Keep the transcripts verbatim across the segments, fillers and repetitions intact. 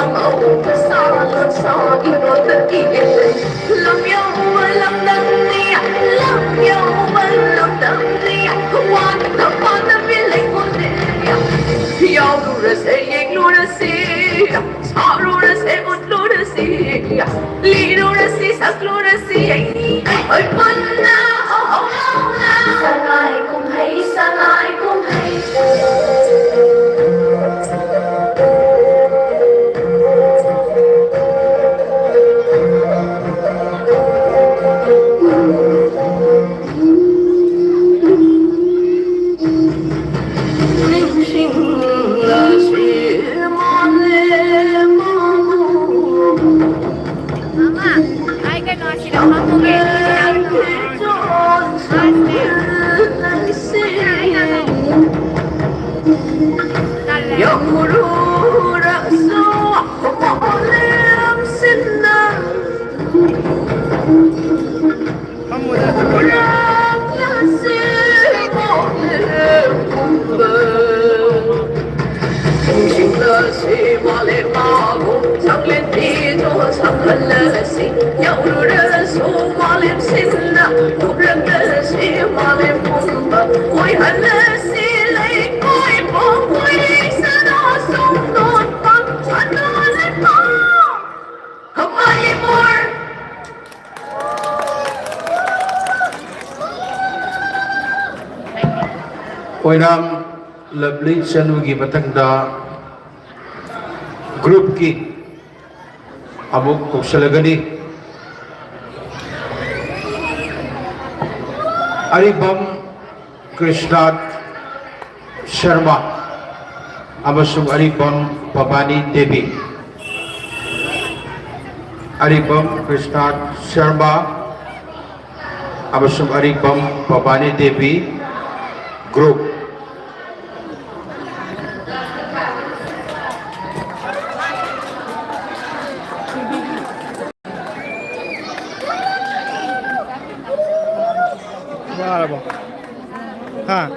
ꯑꯉꯧꯕ ꯁꯥ ꯂꯣꯟꯁꯥ ꯏꯔꯣꯗ ꯏꯔꯦ꯫ ꯂꯝ ꯌꯧꯕ ꯂꯝꯗꯝꯅꯤ, ꯂꯝ ꯌꯧꯕ ꯂꯝꯗꯝꯅꯤ꯫ ꯋꯥꯗ ꯄꯥꯗꯕꯤ ꯂꯩꯄꯣꯟꯇꯦ꯫ ꯌꯥꯎꯔꯨꯔꯁꯦ, ꯌꯦꯡꯂꯨꯔꯁꯤ, ꯁꯥꯎꯔꯨꯔꯁꯦ, ꯎꯠꯂꯨꯔꯁꯤ, ꯂꯤꯔꯨꯔꯁꯤ, ꯁꯛꯂꯨꯔꯁꯤ꯫ ꯑꯩꯈꯣꯏ ꯄꯨꯟꯅ ꯍꯧꯍꯧ ꯂꯥꯎꯅ꯫ ꯁꯉꯥꯏ ꯀꯨꯝꯍꯩ, ꯁꯉꯥꯏ ꯀꯨꯝꯍꯩ꯫ ꯅꯤꯡꯁꯤꯡꯂꯁꯤ ꯃꯥꯂꯦꯝ ꯑꯃꯕꯨ꯫ ꯃꯥꯃ, ꯑꯩ ꯀꯩꯅꯣ ꯑꯁꯤꯗ ꯐꯝꯃꯨꯒꯦ꯫ ꯇꯜꯂꯦ꯫ ꯌꯧꯔꯨꯔꯁꯨ ꯃꯥꯂꯦꯝ ꯁꯤꯟꯅ꯫ ꯐꯝꯃꯨꯗ꯫ ꯅꯤꯡꯁꯤꯡꯂꯁꯤ ꯃꯥꯂꯦꯝ ꯃꯥꯕꯨ, ꯁꯛꯂꯦꯟ ꯐꯤꯖꯣꯜ ꯁꯪꯍꯜꯂꯁꯤ, ꯌꯧꯔꯨꯔꯁꯨ ꯃꯥꯂꯦꯝ ꯁꯤꯟꯅ, ꯎꯔꯛꯂꯁꯤ ꯃꯥꯂꯦꯝ ꯄꯨꯝꯕ, ꯑꯣꯏꯍꯜꯂꯁꯤ ꯂꯩꯀꯣꯏ ꯄꯣꯡ, ꯋꯥꯔꯤ ꯁꯥꯟꯅ ꯁꯣꯝꯗꯣꯟ ꯄꯥꯡ, ꯁꯥꯟꯅ ꯂꯩꯄꯥꯛ꯫ ꯃꯅꯤꯄꯨꯔ! ꯑꯣꯏꯅꯥꯝ ꯂꯕꯂꯤ ꯆꯅꯨꯒꯤ ꯃꯊꯪꯗ ꯒ꯭ꯔꯨꯞꯀꯤ ꯑꯃꯨꯛ ꯀꯧꯁꯜꯂꯒꯅꯤ꯫ ꯑꯔꯤꯕꯝ ꯀ꯭ꯔꯤꯁꯅꯥꯊ ꯁꯔꯃ ꯑꯃꯁꯨꯡ ꯑꯔꯤꯕꯝ ꯚꯕꯥꯅꯤ ꯗꯦꯕꯤ꯫ ꯑꯔꯤꯕꯝ ꯀ꯭ꯔꯤꯁꯅꯥꯊ ꯁꯔꯃ ꯑꯃꯁꯨꯡ ꯑꯔꯤꯕꯝ ꯚꯕꯥꯅꯤ ꯗꯦꯕꯤ, ꯒ꯭ꯔꯨꯞ꯫ ꯋꯥꯔꯕꯣ? ꯍꯥ?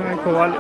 ꯉꯥꯏꯈꯣ, ꯋꯥꯠꯂꯤ꯫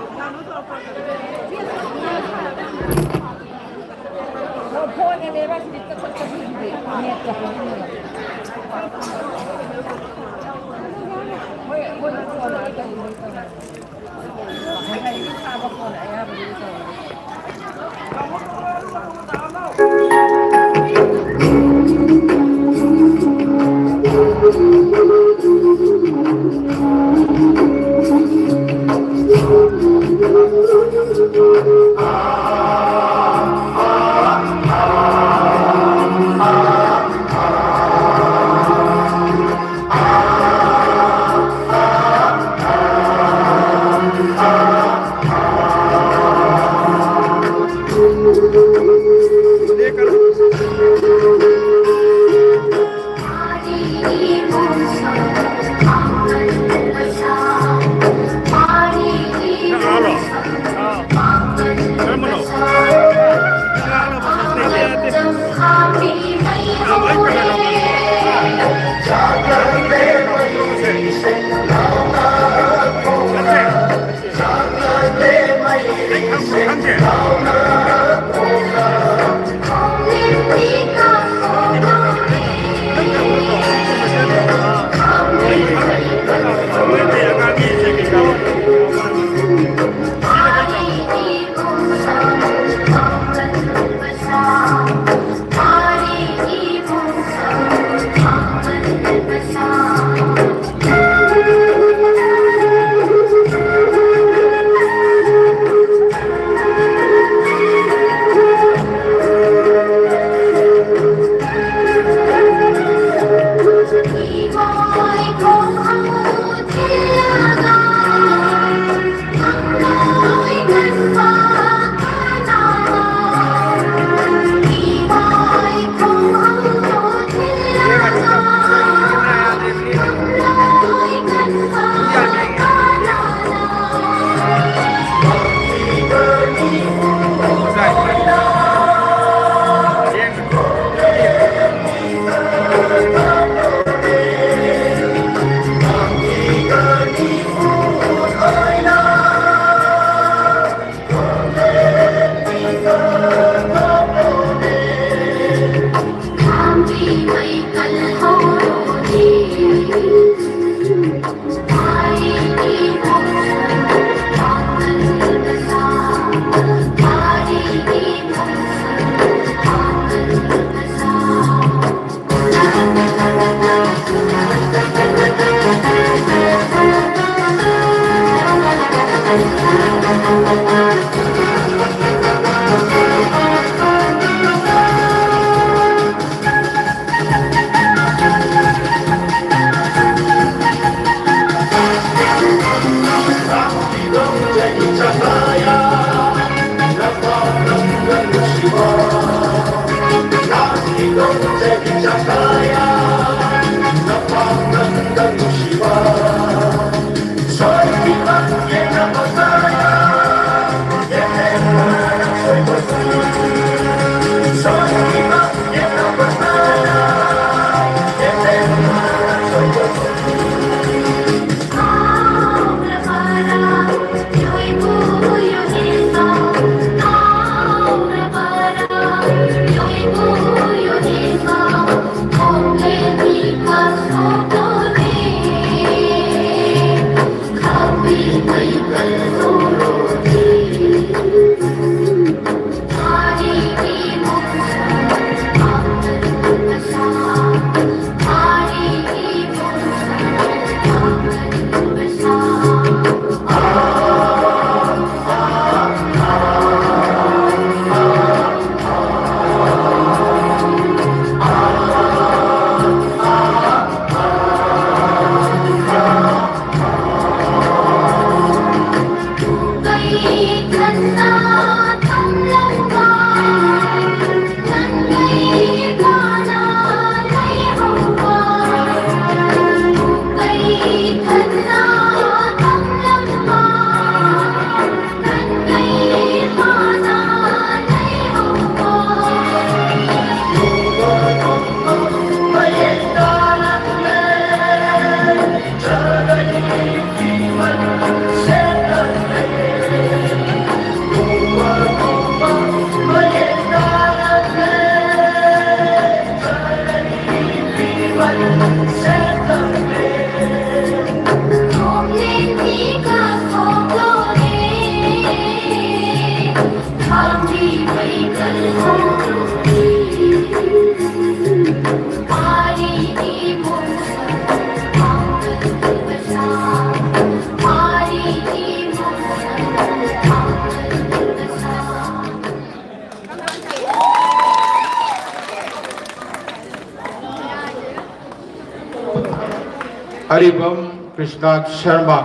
ꯑꯔꯤꯕꯝ ꯀ꯭ꯔꯤꯁꯅꯥ ꯁꯔꯃ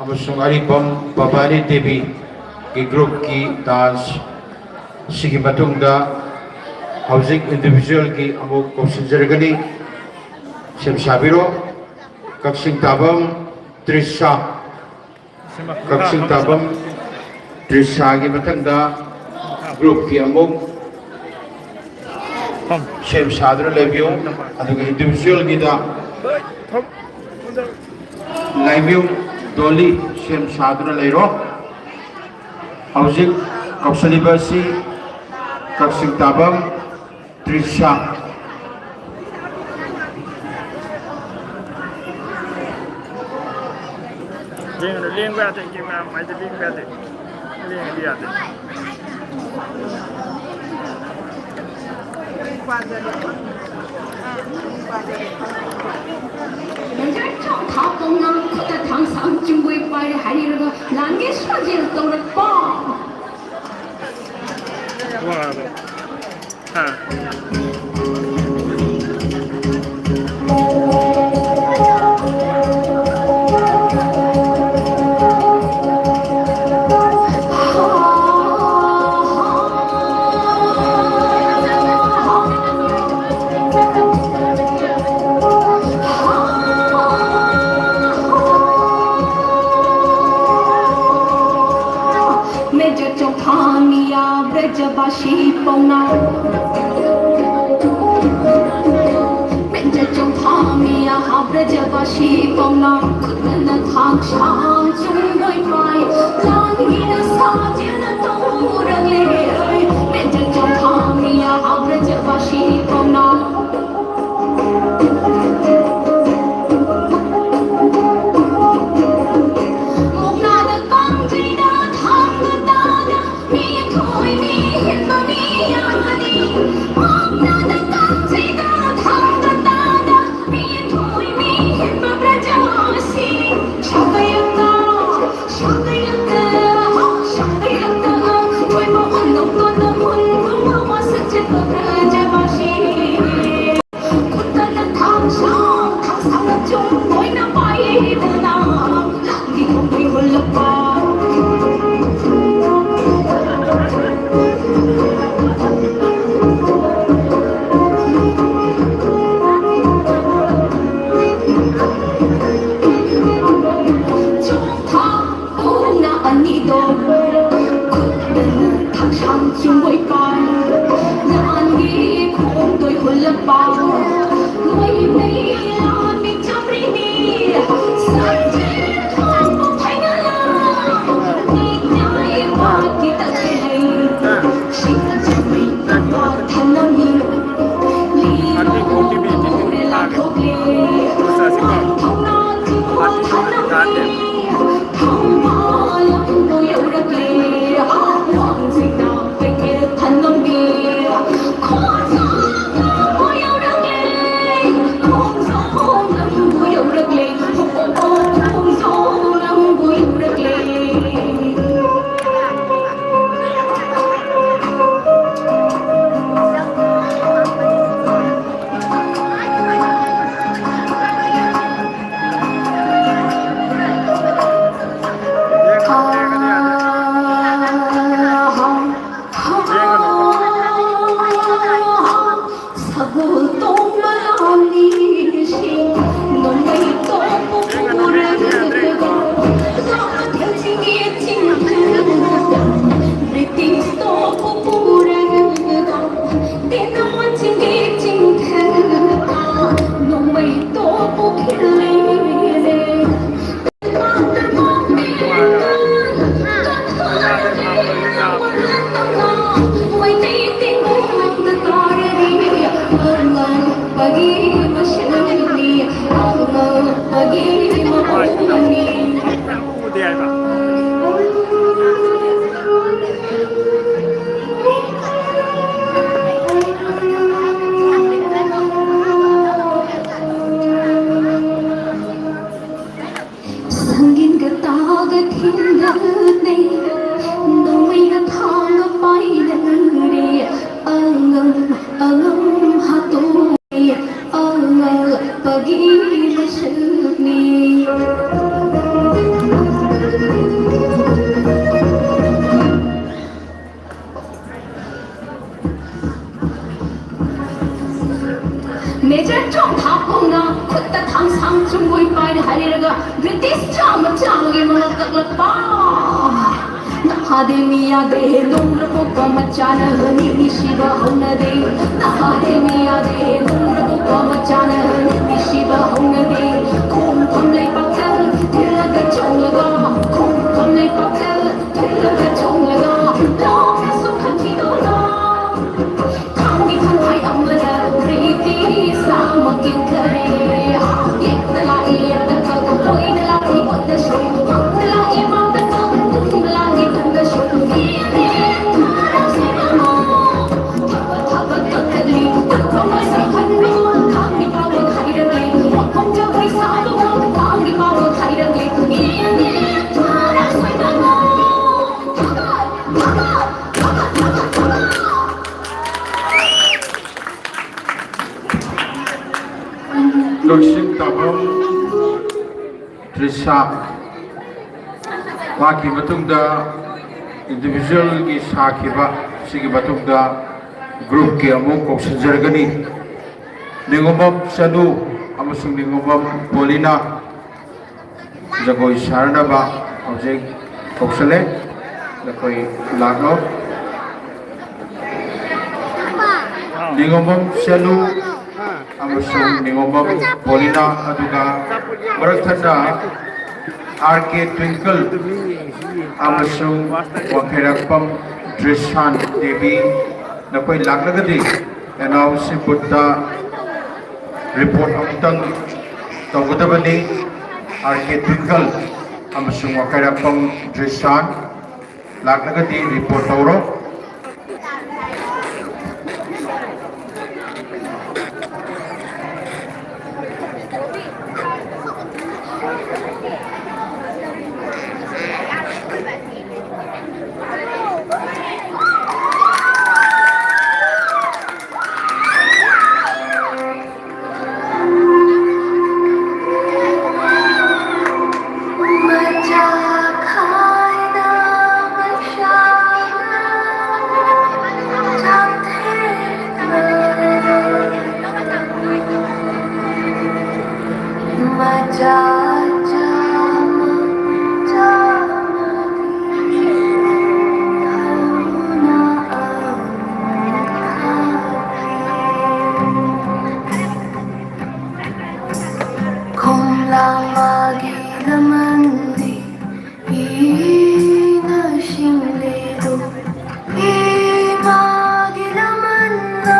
ꯑꯃꯁꯨꯡ ꯑꯔꯤꯕꯝ ꯚꯕꯥꯅꯤ ꯗꯦꯕꯤꯒꯤ ꯒ꯭ꯔꯨꯞꯀꯤ ꯗꯥꯟꯁ꯫ ꯁꯤꯒꯤ ꯃꯇꯨꯡꯗ ꯍꯧꯖꯤꯛ ꯏꯟꯗꯤꯚꯤꯖꯨꯋꯦꯜꯒꯤ ꯑꯃꯨꯛ ꯀꯧꯁꯤꯟꯖꯔꯒꯅꯤ꯫ ꯁꯦꯝ ꯁꯥꯕꯤꯔꯣ꯫ ꯀꯛꯆꯤꯡ ꯇꯥꯕꯝ ꯇ꯭ꯔꯤꯁꯥ꯫ ꯀꯛꯆꯤꯡ ꯇꯥꯕꯝ ꯇ꯭ꯔꯤꯁꯥꯒꯤ ꯃꯊꯪꯗ ꯒ꯭ꯔꯨꯞꯀꯤ ꯑꯃꯨꯛ ꯁꯦꯝ ꯁꯥꯗꯨꯅ ꯂꯩꯕꯤꯌꯨ꯫ ꯑꯗꯨꯒ ꯏꯟꯗꯤꯚꯤꯖꯨꯋꯦꯜꯒꯤꯗ ꯂꯥꯏꯃꯌꯨꯝ ꯗꯣꯂꯤ ꯁꯦꯝ ꯁꯥꯗꯨꯅ ꯂꯩꯔꯣ꯫ ꯍꯧꯖꯤꯛ ꯀꯧꯁꯜꯂꯤꯕ ꯑꯁꯤ ꯀꯛꯆꯤꯡ ꯇꯥꯕꯝ ꯇ꯭ꯔꯤꯁꯥ꯫ ꯂꯦꯡꯒꯅꯨ, ꯂꯦꯡꯕ ꯌꯥꯗꯦ, ꯀꯦꯃꯦꯔꯥ ꯃꯥꯏꯗ ꯂꯦꯡꯕ ꯌꯥꯗꯦ꯫ ꯂꯦꯡꯉꯗꯤ ꯌꯥꯗꯦ꯫ ꯃꯦꯖꯔ ꯆꯣꯡꯊꯥ ꯄꯥꯎꯅꯥ ꯈꯨꯠꯇ ꯊꯥꯡꯁꯥꯡ ꯆꯤꯡꯒꯣꯏ ꯄꯥꯏꯔꯦ ꯍꯥꯏꯔꯒ ꯂꯥꯟꯒꯤ ꯁꯥꯖꯦꯜ ꯇꯧꯔꯛꯄ꯫ ꯋꯥꯔꯕꯣ? ꯍꯥ? ꯃꯦꯖꯔ ꯆꯣꯡꯊꯥ ꯃꯤꯌꯥ ꯕ꯭ꯔꯖꯕꯥꯁꯤ ꯄꯥꯎꯅꯥ꯫ ꯃꯦꯖꯔ ꯆꯣꯡꯊꯥ ꯃꯤꯌꯥ ꯕ꯭ꯔꯖꯕꯥꯁꯤ ꯄꯥꯎꯅꯥ꯫ ꯈꯨꯠꯅ ꯊꯥꯡ ꯁꯥꯡ ꯆꯨꯝꯕꯣꯏ ꯄꯥꯏ꯫ ꯂꯥꯟꯒꯤꯅ ꯁꯥꯖꯦꯜ ꯇꯧꯔꯛꯂꯦ꯫ ꯃꯦꯖꯔ ꯆꯣꯡꯊꯥ ꯃꯤꯌꯥ ꯕ꯭ꯔꯖꯕꯥꯁꯤ ꯄꯥꯎꯅꯥ꯫ ꯃꯨꯛꯅꯥꯗ ꯀꯥꯡꯖꯩꯗ ꯊꯥꯡꯗ ꯇꯥꯗ ꯃꯤ ꯊꯣꯏ ꯃꯤ ꯍꯦꯟꯕ ꯃꯤ ꯌꯥꯝꯕꯅꯤ꯫ ꯃꯨꯛꯅꯥꯗ ꯀꯥꯡꯖꯩꯗ ꯊꯥꯡꯗ ꯇꯥꯗ ꯃꯤ ꯊꯣꯏ ꯃꯤ ꯍꯦꯟꯕ ꯄ꯭ꯔꯖꯥꯁꯤ ꯁꯥꯕ ꯌꯥꯝꯅ ꯁꯪꯒꯤꯟꯒ ꯇꯥꯒ ꯊꯤꯟꯒꯠꯅꯩ, ꯅꯣꯡꯃꯩꯒ ꯊꯥꯡꯒ ꯄꯥꯏꯅꯔꯦ, ꯑꯉꯝ ꯑꯉꯝ ꯍꯥꯠꯇꯣꯛꯑꯦ, ꯑꯉꯛꯄꯒꯤ ꯃꯁꯛꯅꯤ꯫ ꯃꯦꯖꯔ ꯆꯣꯡꯊꯥꯞ ꯀꯧꯅ ꯈꯨꯠꯇ ꯊꯥꯡꯁꯥꯡ ꯆꯨꯝꯕꯨꯏ ꯄꯥꯏꯅ ꯍꯥꯏꯔꯒ ꯕ꯭ꯔꯤꯇꯤꯁ ꯆꯥꯝꯃ ꯆꯥꯝꯃꯒꯤ ꯃꯉꯛ ꯀꯛꯂꯛꯄ꯫ ꯅꯍꯥꯗꯦ ꯃꯤꯌꯥꯗꯦ ꯅꯣꯡꯔꯕꯨꯛ ꯃꯆꯥꯅ ꯅꯤꯡꯁꯤꯕ ꯍꯧꯅꯗꯦ꯫ ꯅꯍꯥꯗꯦ ꯃꯤꯌꯥꯗꯦ ꯅꯣꯡꯔꯕꯨꯛ ꯃꯆꯥꯅ ꯅꯤꯡꯁꯤꯕ ꯍꯧꯅꯗꯦ꯫ ꯈꯣꯡꯐꯝ ꯂꯩꯄꯥꯛꯇ ꯊꯤꯜꯂꯒ ꯆꯣꯡꯂꯒ, ꯈꯣꯡꯐꯝ ꯂꯩꯄꯥꯛꯇ ꯊꯤꯜꯂꯒ ꯆꯣꯡꯂꯒ, ꯂꯥꯎꯅꯁꯨ ꯈꯟꯈꯤꯗꯣꯔꯥ? ꯂꯣꯏꯁꯤꯟ ꯇꯥꯐꯝ ꯇ꯭ꯔꯤꯁꯥ꯫ ꯃꯍꯥꯛꯀꯤ ꯃꯇꯨꯡꯗ individualꯒꯤ ꯁꯥꯈꯤꯕ, ꯁꯤꯒꯤ ꯃꯇꯨꯡꯗ groupꯀꯤ ꯑꯃꯨꯛ ꯀꯧꯁꯤꯟꯖꯔꯒꯅꯤ꯫ ꯅꯤꯉꯣꯝꯕꯝ ꯆꯅꯨ ꯑꯃꯁꯨꯡ ꯅꯤꯉꯣꯝꯕꯝ ꯄꯣꯂꯤꯅꯥ ꯖꯒꯣꯏ ꯁꯥꯅꯅꯕ ꯍꯧꯖꯤꯛ ꯀꯧꯁꯜꯂꯦ꯫ ꯅꯈꯣꯏ ꯂꯥꯛꯂꯣ꯫ ꯅꯤꯉꯣꯝꯕꯝ ꯆꯅꯨ ꯑꯃꯁꯨꯡ ꯅꯤꯉꯣꯝꯕꯝ ꯄꯣꯂꯤꯅꯥ, ꯑꯗꯨꯒ ꯃꯔꯛ ꯊꯠꯅ ꯑꯥꯔ ꯀꯦ ꯇ꯭ꯋꯤꯡꯀꯜ ꯑꯃꯁꯨꯡ ꯋꯥꯡꯈꯩꯔꯥꯛꯄꯝ ꯗ꯭ꯔꯤꯁꯥꯟ ꯗꯦꯕꯤ, ꯅꯈꯣꯏ ꯂꯥꯛꯂꯒꯗꯤ ꯑꯦꯟ ꯑꯥꯔ ꯁꯤ ꯕꯨꯠꯇ report ꯑꯃꯨꯛꯇꯪ ꯇꯧꯒꯗꯕꯅꯤ꯫ ꯑꯥꯔ ꯀꯦ ꯇ꯭ꯋꯤꯡꯀꯜ ꯑꯃꯁꯨꯡ ꯋꯥꯡꯈꯩꯔꯥꯛꯄꯝ ꯗ꯭ꯔꯤꯁꯥꯟ ꯂꯥꯛꯂꯒꯗꯤ report ꯇꯧꯔꯣ꯫ ꯃꯥꯒꯤ ꯂꯃꯟꯗꯤ ꯏꯅ ꯁꯤꯡꯂꯦꯗꯣ, ꯏꯃꯥꯒꯤ ꯂꯃꯟꯅ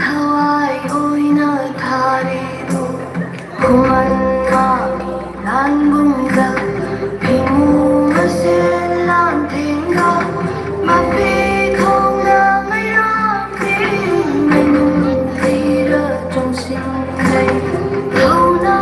ꯊꯋꯥꯏ ꯑꯣꯏꯅ ꯊꯥꯔꯦꯗꯣ꯫ ꯈꯨꯃꯟ ꯃꯥꯒꯤ ꯂꯥꯟꯕꯨꯡꯗ ꯏꯃꯨ ꯃꯁꯦꯟ ꯂꯥꯟꯊꯦꯡꯒ ꯃꯄꯤ ꯈꯣꯡꯅ ꯃꯩꯔꯥ ꯃꯩꯅꯨꯡ ꯊꯤꯔ ꯆꯣꯡꯁꯤꯟꯈ꯭ꯔꯦ꯫ ꯊꯧꯅꯥ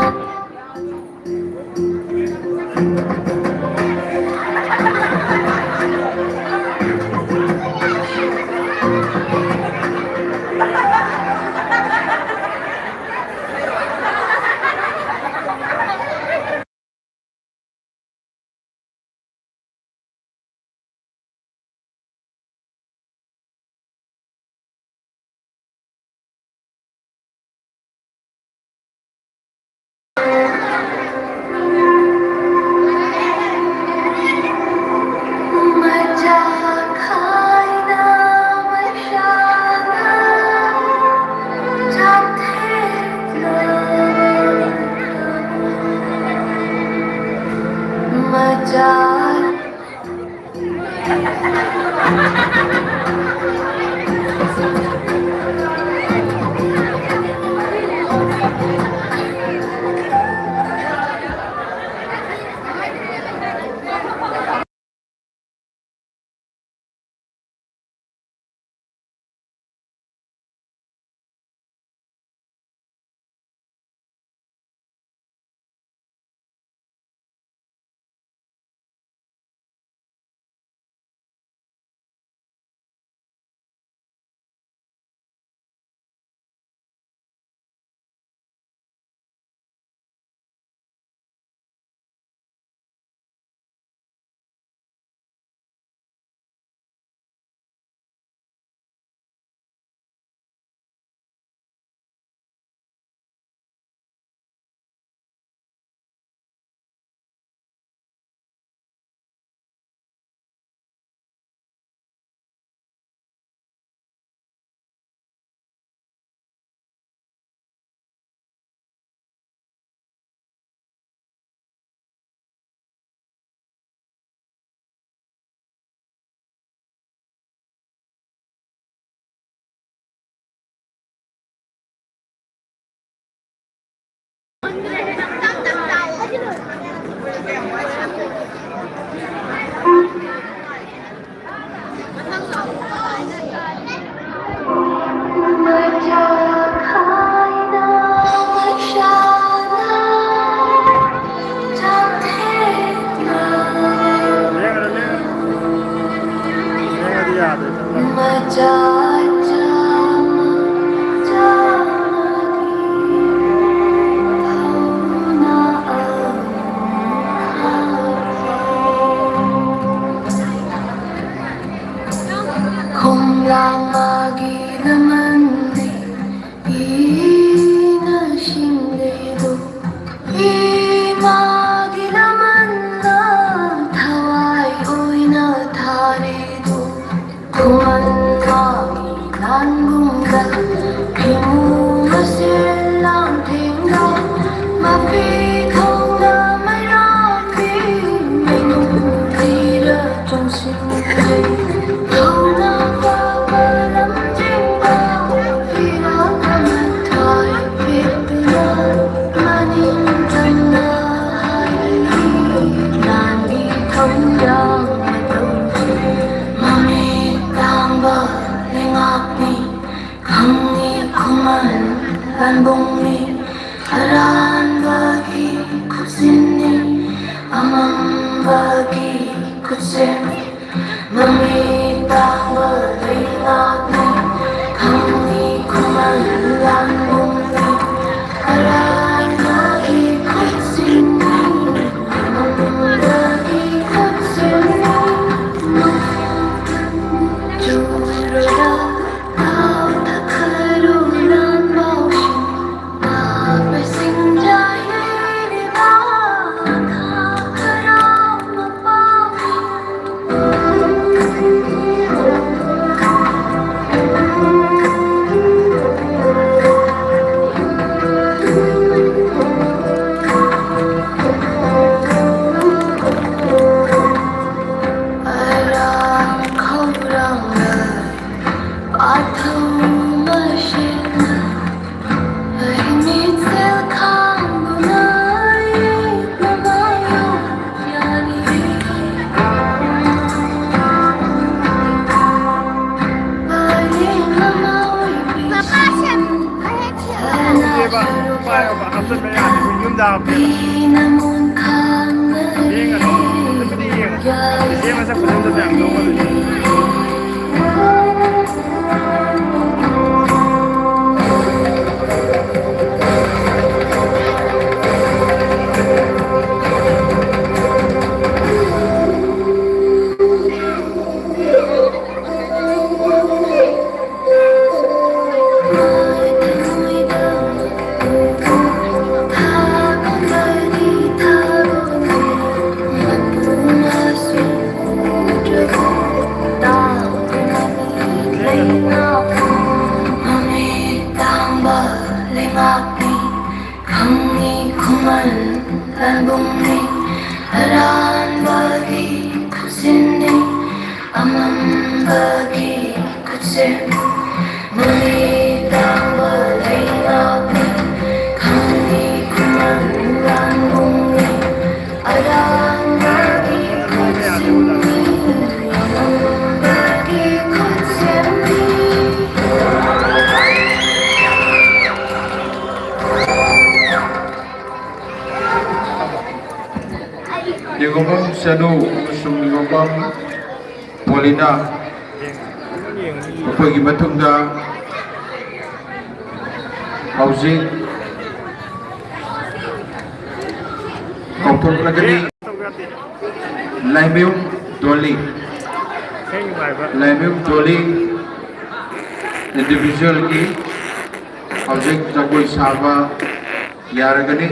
ꯄꯥꯏꯌꯣꯕ, ꯍꯥꯞꯆꯤꯟꯕ ꯌꯥꯅꯤ, ꯑꯩꯈꯣꯏ ꯌꯨꯝꯗ ꯍꯥꯞꯄꯦꯕ꯫ ꯌꯦꯡꯉꯁꯤ, ꯍꯧꯖꯤꯛꯄꯨꯗꯤ ꯌꯦꯡꯉꯁꯤ꯫ ꯏꯆꯦ ꯃꯁꯛ ꯐꯖ ꯐꯖꯕ ꯌꯥꯝ ꯂꯧꯕꯅꯦ꯫ ꯈꯪꯉꯤ ꯈꯨꯃꯟ ꯂꯥꯟꯕꯨꯡꯅꯤ ꯑꯔꯥꯟꯕꯒꯤ ꯈꯨꯠꯁꯤꯟꯅꯤ꯫ ꯑꯃꯝꯕꯒꯤ ꯈꯨꯠꯁꯦꯝ ꯃꯃꯤ ꯇꯥꯡꯕ ꯂꯩꯉꯥꯛꯅꯤ꯫ ꯈꯪꯉꯤ ꯈꯨꯃꯟ ꯂꯥꯟꯕꯨꯡꯅꯤ ꯑꯔꯥꯟꯕꯒꯤ ꯈꯨꯠꯁꯦꯝꯅꯤ꯫ ꯑꯃꯝꯕꯒꯤ ꯈꯨꯠꯁꯦꯝꯅꯤ꯫ ꯅꯤꯉꯣꯝꯕꯝ ꯆꯅꯨ ꯑꯃꯁꯨꯡ ꯅꯤꯉꯣꯝꯕꯝ ꯄꯣꯂꯤꯅꯥ, ꯃꯈꯣꯏꯒꯤ ꯃꯇꯨꯡꯗ ꯍꯧꯖꯤꯛ ꯀꯧꯊꯣꯛꯂꯒꯅꯤ꯫ ꯂꯥꯏꯃꯌꯨꯝ ꯗꯣꯂꯤ, ꯂꯥꯏꯃꯌꯨꯝ ꯗꯣꯂꯤ individualꯒꯤ ꯍꯧꯖꯤꯛ ꯖꯒꯣꯏ ꯁꯥꯕ ꯌꯥꯔꯒꯅꯤ꯫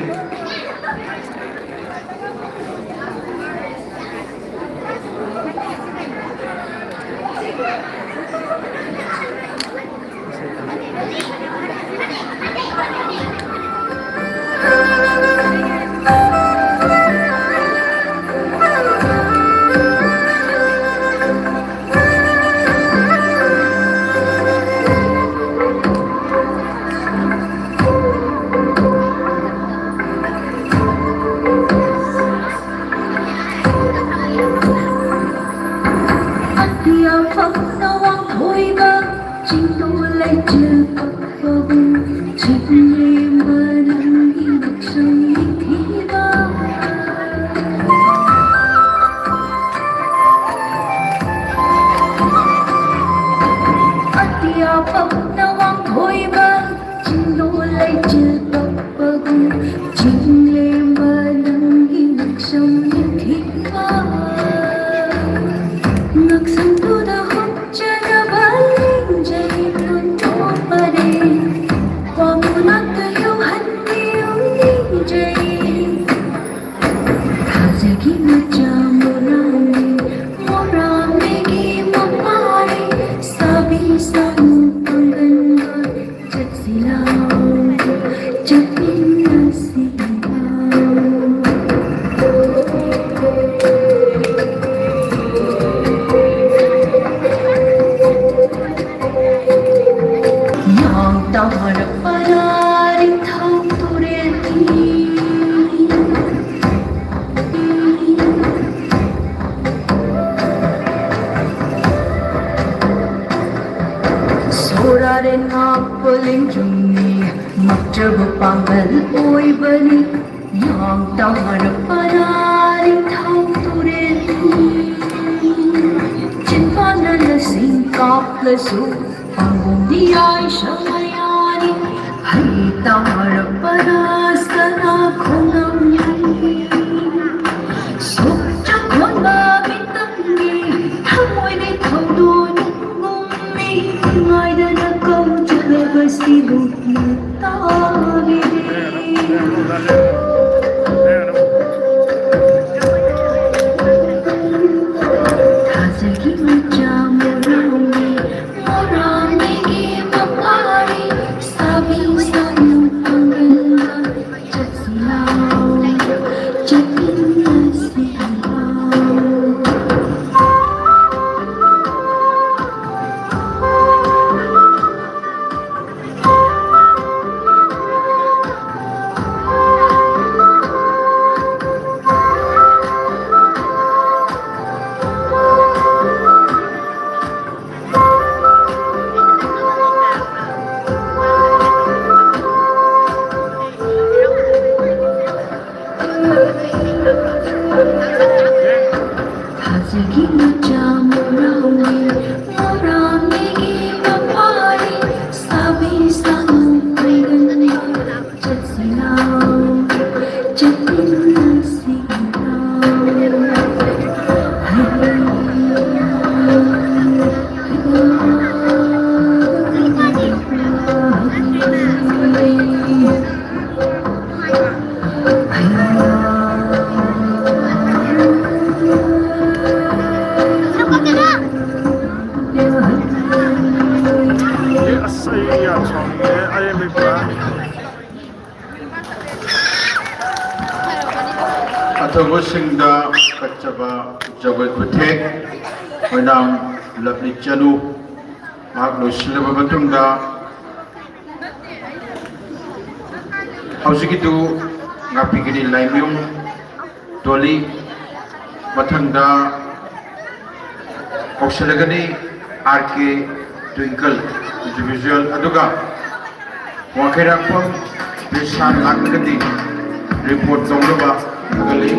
ꯃꯛꯆꯕ ꯄꯥꯡꯒꯜ ꯑꯣꯏꯕꯅꯤ꯫ ꯌꯥꯡ ꯇꯥꯔꯛꯄꯅ ꯅꯤꯡꯊꯧ ꯇꯨꯔꯦꯜ꯫ ꯆꯤꯟꯕꯥꯟꯅ ꯂꯁꯤꯡ ꯀꯥꯞꯂꯁꯨ ꯄꯥꯡꯒꯣꯝꯗꯤ ꯌꯥꯏꯁ ꯃꯌꯥꯅꯤ꯫ ꯍꯩ ꯇꯥꯔꯛꯄꯅ ꯁꯅꯥ ꯈꯣꯡꯅꯝꯅꯤ꯫ ꯁꯨꯛ ꯆꯈꯣꯟꯕ ꯃꯤꯇꯝꯒꯤ ꯊꯃꯣꯏꯒꯤ ꯊꯧꯗꯣꯛ ꯉꯥꯏꯗꯅ ꯀꯧꯖꯔꯕꯁꯤꯕꯨ ꯇꯥꯕꯤꯔꯦ꯫ ꯊꯥꯖꯒꯤ ꯃꯆꯥ ꯃꯣꯔꯥꯡꯒꯤ, ꯃꯣꯔꯥꯡꯒꯤ ꯃꯄꯥꯔꯤ ꯁꯥꯕꯤ ꯁꯥꯅꯨ ꯄꯥꯡꯒꯜ꯫ ꯊꯥꯖꯒꯤ ꯃꯆꯥ ꯃꯣꯔꯥꯡꯒꯤ, ꯃꯣꯔꯥꯡꯒꯤ ꯃꯄꯥꯔꯤ ꯁꯥꯕꯤ ꯁꯥꯅꯨ ꯄꯥꯡꯒꯜ꯫ ꯆꯠꯁꯤ ꯂꯥꯎ, ꯆꯠꯃꯤꯟꯅꯁꯤ ꯂꯥꯎ꯫ ꯑꯁ, ꯑꯩ ꯌꯥꯝ ꯁꯥꯎꯅꯤꯡꯉꯦ꯫ ꯑꯔꯦꯝꯕꯩ ꯄꯨꯔꯥ꯫ ꯑꯊꯧꯕꯁꯤꯡꯗ ꯀꯠꯆꯕ ꯖꯒꯣꯏ ꯈꯨꯠꯊꯦꯛ ꯑꯣꯏꯅꯥꯝ ꯂꯞꯂꯤ ꯆꯅꯨ꯫ ꯃꯍꯥꯛ ꯂꯣꯏꯁꯤꯜꯂꯕ ꯃꯇꯨꯡꯗ ꯍꯧꯖꯤꯛꯀꯤꯗꯨ ꯉꯥꯛꯄꯤꯒꯅꯤ ꯂꯥꯏꯃꯌꯨꯝ ꯗꯣꯂꯤ꯫ ꯃꯊꯪꯗ ꯀꯧꯁꯤꯜꯂꯒꯅꯤ ꯑꯥꯔ ꯀꯦ ꯇ꯭ꯋꯤꯡꯀꯜ, ꯏꯟꯗꯤꯚꯤꯖꯨꯋꯦꯜ꯫ ꯑꯗꯨꯒ ꯋꯥꯡꯈꯩꯔꯥꯛꯄꯝ ꯄ꯭ꯔꯤꯁꯥꯟ ꯂꯥꯛꯂꯒꯗꯤ ꯔꯤꯄꯣꯔꯠ ꯇꯧꯅꯕ ꯊꯥꯒꯠꯂꯤ꯫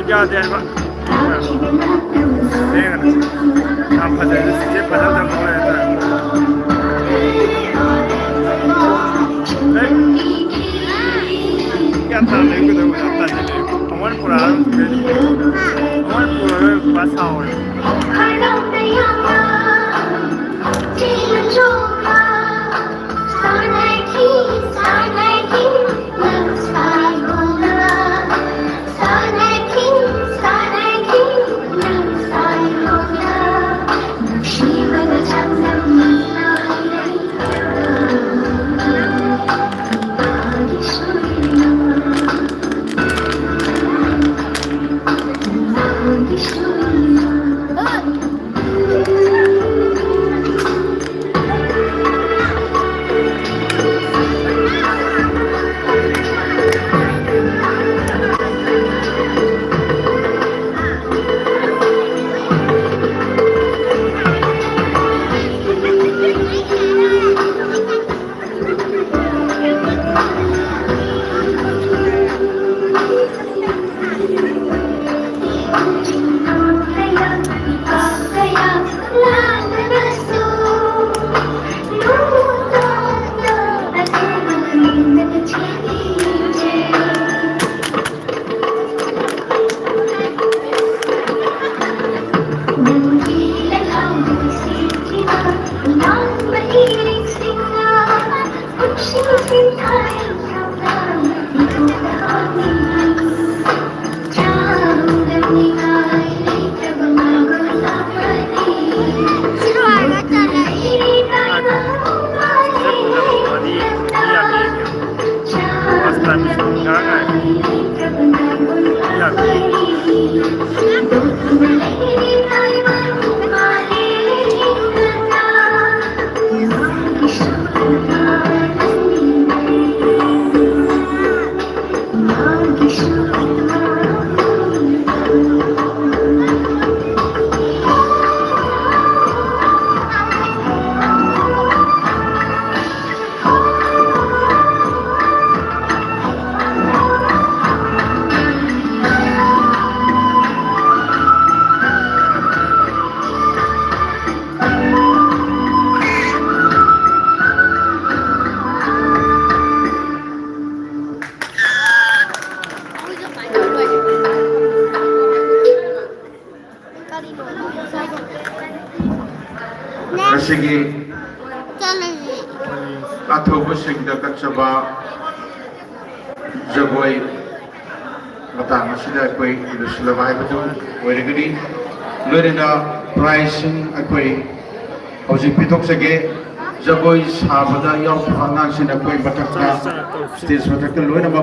ꯌꯥꯗꯦ ꯍꯥꯏꯕ꯫ ꯌꯥꯝ ꯐꯖꯩ, ꯁꯤꯁꯦ ꯐꯖꯅ ꯇꯧꯔꯦ ꯍꯥꯏꯇꯥꯔꯦ꯫ ꯒ꯭ꯌꯥꯟ ꯇꯥꯅ ꯂꯩꯌꯨ, ꯀꯩꯗꯧꯕ ꯌꯥꯝ ꯇꯥꯅ ꯂꯩꯌꯨ꯫ ꯑꯃꯨꯛ ꯍꯟꯅ ꯄꯨꯔꯛꯑꯔꯣꯏ꯫ ꯑꯃꯨꯛ ꯍꯟꯅ ꯄꯨꯔꯛꯑꯔꯣꯏ, ꯄꯨꯔꯥ ꯁꯥꯎꯔꯦ꯫ ꯉꯁꯤꯒꯤ ꯑꯊꯧꯕꯁꯤꯡꯗ ꯀꯠꯆꯕ ꯖꯒꯣꯏ ꯃꯇꯥꯡ ꯑꯁꯤꯗ ꯑꯩꯈꯣꯏ ꯂꯣꯏꯁꯤꯜꯂꯕ ꯍꯥꯏꯕꯗꯨ ꯑꯣꯏꯔꯒꯅꯤ꯫ ꯂꯣꯏꯅꯅ prizeꯁꯤꯡ ꯑꯩꯈꯣꯏ ꯍꯧꯖꯤꯛ ꯄꯤꯊꯣꯛꯆꯒꯦ꯫ ꯖꯒꯣꯏ ꯁꯥꯕꯗ ꯌꯥꯎꯈꯤꯕ ꯑꯉꯥꯡꯁꯤꯡ ꯑꯩꯈꯣꯏ ꯃꯊꯛꯇ, stage ꯃꯊꯛꯇ ꯂꯣꯏꯅꯃꯛ